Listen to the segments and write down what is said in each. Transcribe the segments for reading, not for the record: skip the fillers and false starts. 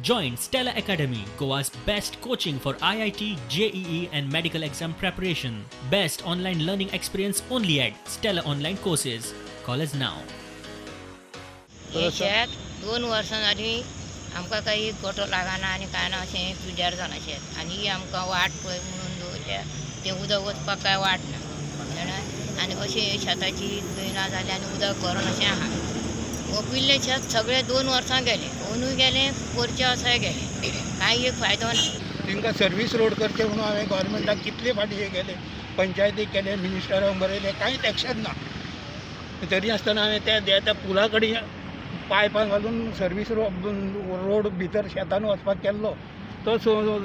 Join Stella Academy, Goa's best coaching for IIT, JEE, and medical exam preparation. Best online learning experience only at Stella Online Courses. Call us now. हे शेत 2 वर्सां जालीं आमकां काही गोटो लागना आनी कांय ना, अशें पिड्ड्यार जालां शेत. आनी ही आमकां वाट पळय म्हणून दवरल्या, तें उदक वचपाक कांय वाट ना जाणा. आनी अशें शेताची ना जाली आनी उदक भरून अशें आहा. ओपिल्लें शेत सगळें 2 वर्सां गेलें, अंदूय गेलें, पोरचें वर्साय गेलें, कांय एक फायदो ना. तांकां सर्वीस रोड करचें म्हणून हांवें गव्हर्मेंटाक कितले फावटी हे केले, पंचायतीक केले, मिनिस्टरांक बरयलें, कांयच एक्शन ना. तरी आसतना हांवें त्या त्या पुला कडेन पायपां घालून सर्वीस रोड भितर शेतान वचपाक केल्लो. तो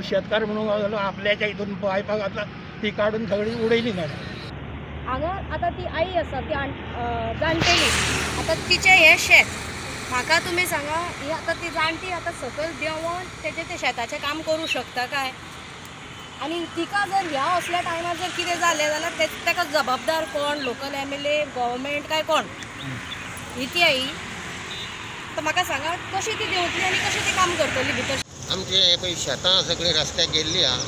शेतकार म्हणूंक लागलो आपल्याच्या हितून पायपां घातला, ती काडून सगळी उडयली ताणें. हांगा आतां ती आई आसा, ती जाणटेली, आतां तिचें हें शेत म्हाका तुमी सांगा, ही आतां ती जाणटी आतां सकयल देंवोन तेजें तें शेताचें काम करूं शकता काय? आनी तिका जर ह्या असल्या टायमार जर कितें जालें जाल्यार ताका जबाबदार कोण? लोकल MLA, government काय कोण? ही ती आई. तर म्हाका सांगा कशी ती देंवतली आनी कशी ती काम करतली भितर? आमचे हे पळय शेतां सगळीं रस्त्याक गेल्ली आहा,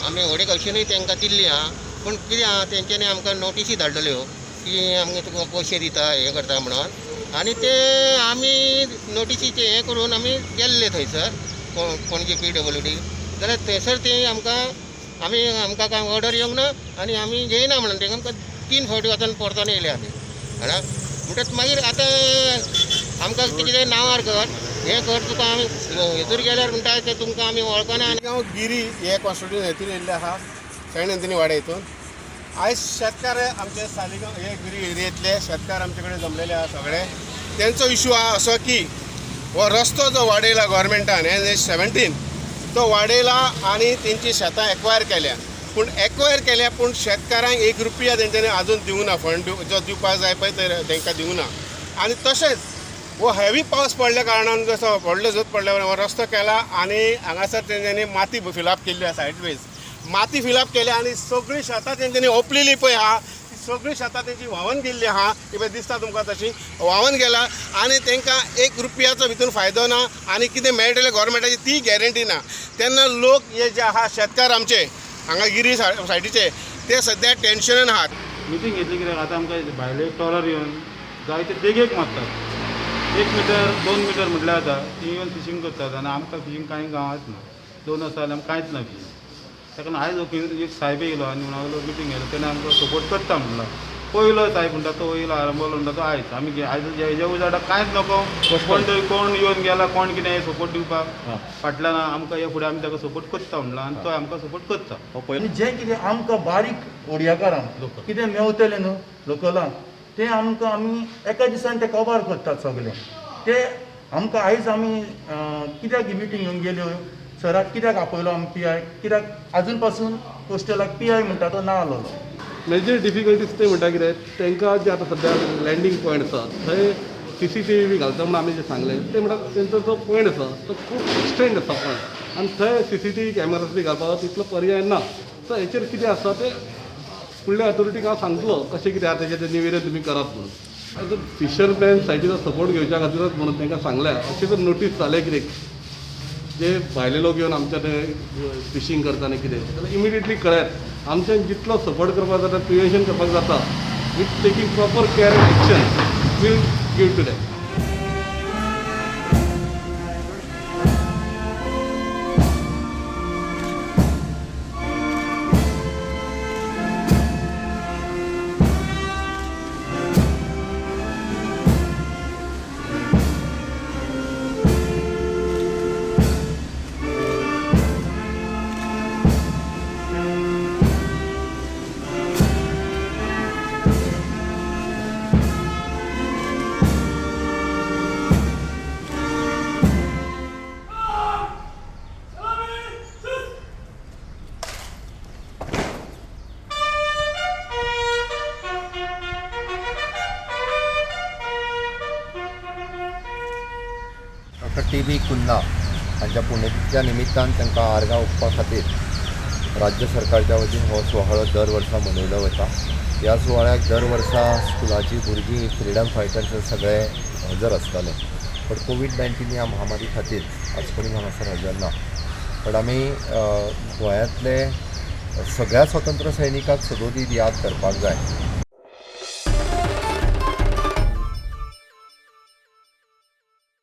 आमी व्हडे कशेनूय तांकां दिल्ली आहा, पूण कितें आहा तेंच्यांनी आमकां नोटिसी धाडलेल्यो की आमकां तुका पयशे दिता हें करता म्हणून. आनी ते आमी नोटिसीचें हें करून आमी गेल्ले थंयसर पणजे PWD, जाल्यार थंयसर ते आमकां आमी आमकां कांय ऑर्डर येवंक ना आनी आमी घेयना म्हणून तेंका आमकां 3 फावटी वचून परतून येयले आमी जाणा. म्हणटकच मागीर आतां आमकां कितें नांवार कर हें कर, तुका आमी हेतूर गेल्यार म्हणटा ते तुमकां आमी वळखना. हांव गिरी हे कॉन्स्टिट्युएन्सी हेतून येयल्ले आहा, सेंट एंथनी वाड्या हितून. आयज शेतकार आमचे सालिगांव हे गिरी एरियेंतले शेतकार आमचे कडेन जमलेले आहा सगळे. तेंचो इशू आहा असो की हो रस्तो जो वाडयला गव्हर्मेंटान NH 17 तो वाडयला आनी तेंची शेतां एक्वायर केल्या, पूण एक्वायर केल्या पूण शेतकारांक 1 रुपया तेंच्यांनी आजून दिवना, फंड जो दिवपाक जाय पळय ते तेंकां दिवना. आनी तशेंच हो हेवी पावस पडल्या कारणान जसो व्हडलो जोत पडल्या हो रस्तो केला आनी हांगासर तेंच्यांनी माती फिलअप केल्ली आसा, सायड वेज माती फिलअप केल्या आनी सगळीं शेतां तेंच्यांनी ओंपलेली पळय आहा, ती सगळीं शेतां तेंची व्हांवन गेल्ली आहा, ती पळय दिसता तुमकां तशी व्हांवन गेला आनी तेंकां 1 रुपयाचो भितून फायदो ना आनी कितें मेळटलें गव्हर्मेंटाची ती गॅरंटी ना. तेन्ना लोक हे जे आहा शेतकार आमचे हांगा गिरी सायडीचे ते सद्या टेन्शनान आहात. मिटींग घेतली कित्याक आतां आमकां भायले ट्रॉलर येवन जायते देगेक मारतात, 1 मिटर 2 मिटर म्हटल्यार जाता, ती येवन फिशींग करतात आनी आमकां फिशींग कांय गांवांत ना. 2 वर्सां जालीं आमकां कांयच ना फिशींग. ताका लागून आयज एक सायब येयलो आनी म्हणून मिटींग घेयलो, तेणें आमकां सपोर्ट करता म्हणला. पयलो सायब म्हणटा तो येयलो आरंबोलो म्हणटा तो आयज आमी आयज हेज्या उजाडाक कांयच नको, कोण तरी कोण येवन गेला कोण कितें सपोर्ट दिवपाक फाटल्यान आमकां हे फुडें आमी ताका सपोर्ट करता म्हणला आनी तो आमकां सपोर्ट करता. आनी जें कितें आमकां बारीक ओडयाकारांक कितें मेवतलें न्हू लोकलांक, तें आमकां आमी एका दिसान तें कवर करतात सगळें. ते आमकां आयज आमी कित्याक मिटींग घेवन गेल्यो, सराक कित्याक आपयलो आमी PI, कित्याक आजून पासून कोस्टलाक PI म्हणटा तो ना आसलेलो. मेजर डिफिकल्टीज ते म्हणटा कितें, तांकां जे आतां सद्या लँडींग पॉयंट आसा थंय CCTV बी घालता म्हणून आमी जें सांगलें, ते म्हणटा तेंचो जो पॉयंट आसा तो खूब एक्सटेंड आसा पॉयंट आनी थंय CCTV cameras बी घालपाक तितलो पर्याय ना. सो हेचेर कितें आसा तें फुडल्या ऑथॉरिटीक हांव सांगतलो कशें कितें आसा तेजें तें निवेदन तुमी करात म्हणून. आतां फिशरमॅन सायडीचो सपोर्ट घेवच्या खातीरच म्हणून तांकां सांगलें. अशें जर नोटीस जालें कितें जे भायले लोक येवन आमच्या ते फिशींग करता आनी कितें जाल्यार इमिडिएटली कळयात. आमच्यान जितलो सपोर्ट करपाक जाता, प्रिवेंशन करपाक जाता, with taking proper care and action we'll give to them. Doctor T B Cunha हांच्या पुण्यतिथीच्या निमित्तान तांकां आर्गां ओंपपा खातीर राज्य सरकारच्या वतीन हो सुवाळो दर वर्सा मनयलो वता. ह्या सुवाळ्याक दर वर्सा स्कुलाची भुरगीं फ्रिडम फायटर्स सगळे हजर आसताले. बट कोवीड-19 ह्या महामारी खातीर आज कोणी हांगासर हजर ना. बट आमी गोंयांतले सगळ्या स्वतंत्र सैनिकांक सदोदीत याद करपाक जाय.